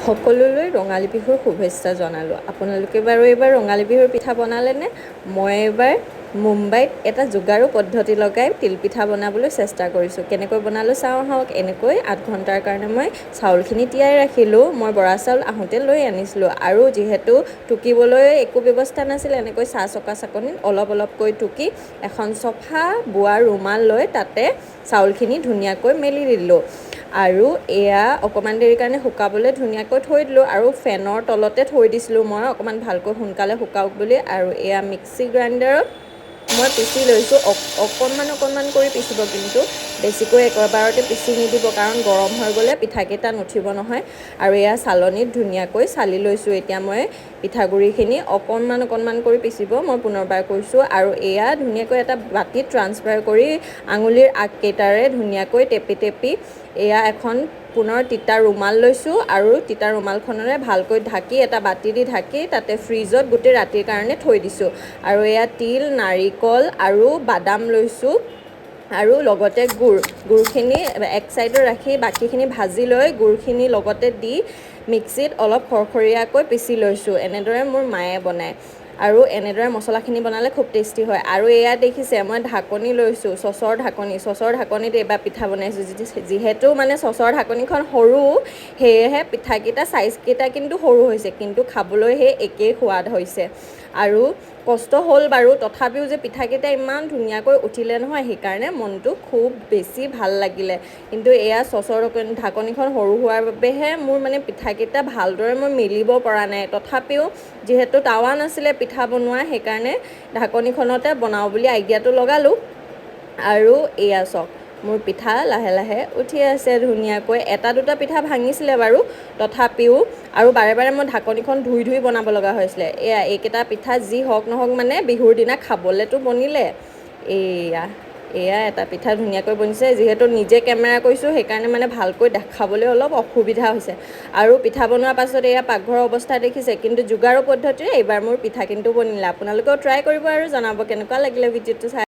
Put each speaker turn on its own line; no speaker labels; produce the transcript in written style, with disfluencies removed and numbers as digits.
সকলোলৈ ৰঙালী বিহুৰ শুভেচ্ছা জনালোঁ। আপোনালোকে বাৰু এইবাৰ ৰঙালী বিহুৰ পিঠা বনালেনে? মই এইবাৰ মুম্বাইত এটা যোগাৰু পদ্ধতি লগাই তিলপিঠা বনাবলৈ চেষ্টা কৰিছোঁ। কেনেকৈ বনালোঁ চাওঁ আহক। এনেকৈ 8 ঘণ্টাৰ কাৰণে মই চাউলখিনি তিয়াই ৰাখিলোঁ। মই বৰা চাউল আহোঁতে লৈ আনিছিলোঁ আৰু যিহেতু টুকিবলৈ একো ব্যৱস্থা নাছিলে, এনেকৈ চাহ চকা চাকনিত অলপ অলপকৈ টুকি এখন চফা বোৱা ৰুমাল লৈ তাতে চাউলখিনি ধুনীয়াকৈ মেলি দিলোঁ আৰু এয়া অকণমান দেৰিৰ কাৰণে শুকাবলৈ ধুনীয়াকৈ থৈ দিলোঁ আৰু ফেনৰ তলতে থৈ দিছিলোঁ মই, অকণমান ভালকৈ সোনকালে শুকাওক বুলি। আৰু এয়া মিক্সি গ্ৰাইণ্ডাৰত মই পিচি লৈছোঁ। অকণমান অকণমান কৰি পিচিব কিন্তু, বেছিকৈ একেবাৰতে পিচি নিদিব, কাৰণ গৰম হৈ গ'লে পিঠাকেইটা নুঠিব নহয়। আৰু এয়া চালনীত ধুনীয়াকৈ চালি লৈছোঁ এতিয়া মই পিঠাগুড়িখিনি। অকণমান অকণমান কৰি পিচিব, মই পুনৰবাৰ কৈছোঁ। আৰু এয়া ধুনীয়াকৈ এটা বাতিত ট্ৰান্সফাৰ কৰি আঙুলিৰ আগকেইটাৰে ধুনীয়াকৈ টেপি টেপি এয়া এখন পুনৰ তিতা ৰুমাল লৈছোঁ আৰু তিতা ৰুমালখনেৰে ভালকৈ ঢাকি, এটা বাতি দি ঢাকি তাতে ফ্ৰিজত গোটেই ৰাতিৰ কাৰণে থৈ দিছোঁ। আৰু এয়া তিল, নাৰিকল আৰু বাদাম লৈছোঁ আৰু লগতে গুড়। গুড়খিনি এক চাইডত ৰাখি বাকীখিনি ভাজি লৈ গুড়খিনি লগতে দি মিক্সিত অলপ খৰখৰীয়াকৈ পিচি লৈছোঁ। এনেদৰে মোৰ মায়ে বনায় আৰু এনেদৰে মছলাখিনি বনালে খুব টেষ্টি হয়। আৰু এয়া দেখিছে, মই ঢাকনি লৈছোঁ, চচৰ ঢাকনি। চচৰ ঢাকনিত এইবাৰ পিঠা বনাইছোঁ। যিহেতু মানে চচৰ ঢাকনিখন সৰু, সেয়েহে পিঠাকেইটা চাইজকেইটা কিন্তু সৰু হৈছে, কিন্তু খাবলৈ সেই একেই সোৱাদ হৈছে। আৰু কষ্ট হ'ল বাৰু, তথাপিও যে পিঠাকেইটা ইমান ধুনীয়াকৈ উঠিলে নহয়, সেইকাৰণে মনটো খুব বেছি ভাল লাগিলে। কিন্তু এয়া চচৰ ঢাকনিখন সৰু হোৱাৰ বাবেহে মোৰ মানে পিঠাকেইটা ভালদৰে মই মেলিব পৰা নাই। তথাপিও যিহেতু টাৱা নাছিলে পিঠা বনোৱা, সেইকাৰণে ঢাকনিখনতে বনাওঁ বুলি আইডিয়াটো লগালোঁ। আৰু এয়া চাওক, মোৰ পিঠা লাহে লাহে উঠি আছে ধুনীয়াকৈ। এটা দুটা পিঠা ভাঙিছিলে বাৰু, তথাপিও আৰু বাৰে বাৰে মই ঢাকনিখন ধুই ধুই বনাব লগা হৈছিলে। এয়া এইকেইটা পিঠা যি হওক নহওক, মানে বিহুৰ দিনা খাবলৈতো বনিলে। এয়া এয়া এটা পিঠা ধুনীয়াকৈ বনিছে। যিহেতু নিজে কেমেৰা কৰিছোঁ, সেইকাৰণে মানে ভালকৈ দেখাবলৈ অলপ অসুবিধা হৈছে। আৰু পিঠা বনোৱাৰ পাছত এয়া পাকঘৰৰ অৱস্থা দেখিছে। কিন্তু যোগাৰু পদ্ধতিৰে এইবাৰ মোৰ পিঠা কিন্তু বনিলে। আপোনালোকেও ট্ৰাই কৰিব আৰু জনাব কেনেকুৱা লাগিলে ভিডিঅ'টো চাই।